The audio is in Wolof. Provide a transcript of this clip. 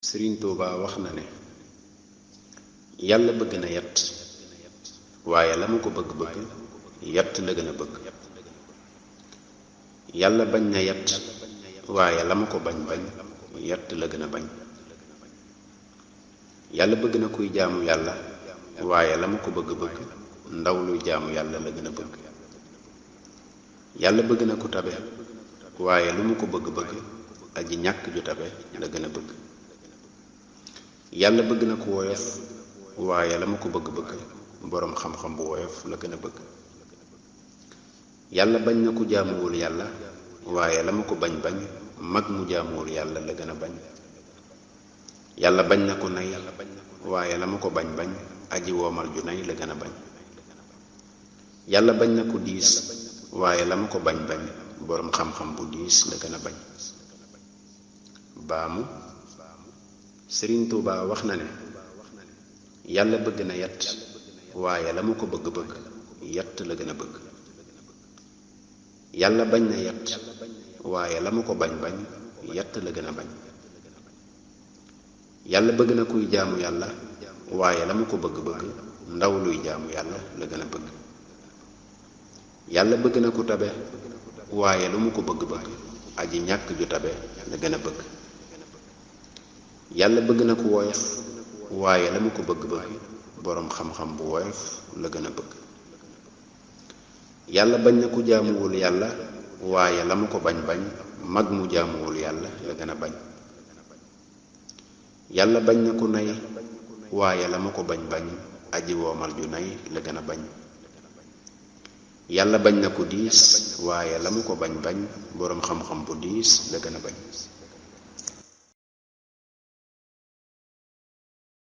Sëriñ Tuubaa wax na ne yàlla bëgg na yat waaye la mu ko bëgg-bëgg yat la gën a bëgg. yàlla bañ na yat waaye la mu ko bañ-bañ yat la gën a bañ. yàlla bëgg na kuy jaamu yàlla waaye la mu ko bëgg-bëgg ndaw luy jaamu yàlla la gën a bëgg. yàlla bëgg na ku tabe waaye lu mu ko bëgg-bëgg aji ñàkk ju tabe la gën a bëgg. yàlla bëgg na ku woyof waaye la mu ko bëgg-bëgg boroom xam-xam bu woyof la gën a bëgg. yàlla bañ na ku jaamuwul yàlla waaye la mu ko bañ-bañ mag mu jaamuwul yàlla la gën a bañ. yàlla bañ na ku nay waaye la mu ko bañ-bañ aji woomal ju nay la gën a bañ. yàlla bañ na ku diis waaye la mu ko bañ-bañ boroom xam-xam bu diis la gën a bañ. baamu Sëriñ Tuubaa wax na ne yàlla bëgg na yat waaye la mu ko bëgg-bëgg yat la gën a bëgg. yàlla bañ na yat waaye la mu ko bañ-bañ yat la gën a bañ. yàlla bëgg na kuy jaamu yàlla waaye la mu ko bëgg-bëgg ndaw luy jaamu yàlla la gën a bëgg. yàlla bëgg na ku tabe waaye lu mu ko bëgg-bëgg aji ñàkk ju tabe la gën a bëgg. yàlla bëgg na ku woyof waaye la mu ko bëgg-bëgg boroom xam-xam bu woyof la gën a bëgg. yàlla bañ na ku jaamuwul yàlla waaye la mu ko bañ-bañ mag mu jaamuwul yàlla la gën a bañ. yàlla bañ na ku nay waaye la mu ko bañ-bañ aji woomal ju nay la gën a bañ. yàlla bañ na ku diis waaye la mu ko bañ-bañ boroom xam-xam bu diis la gën a bañ.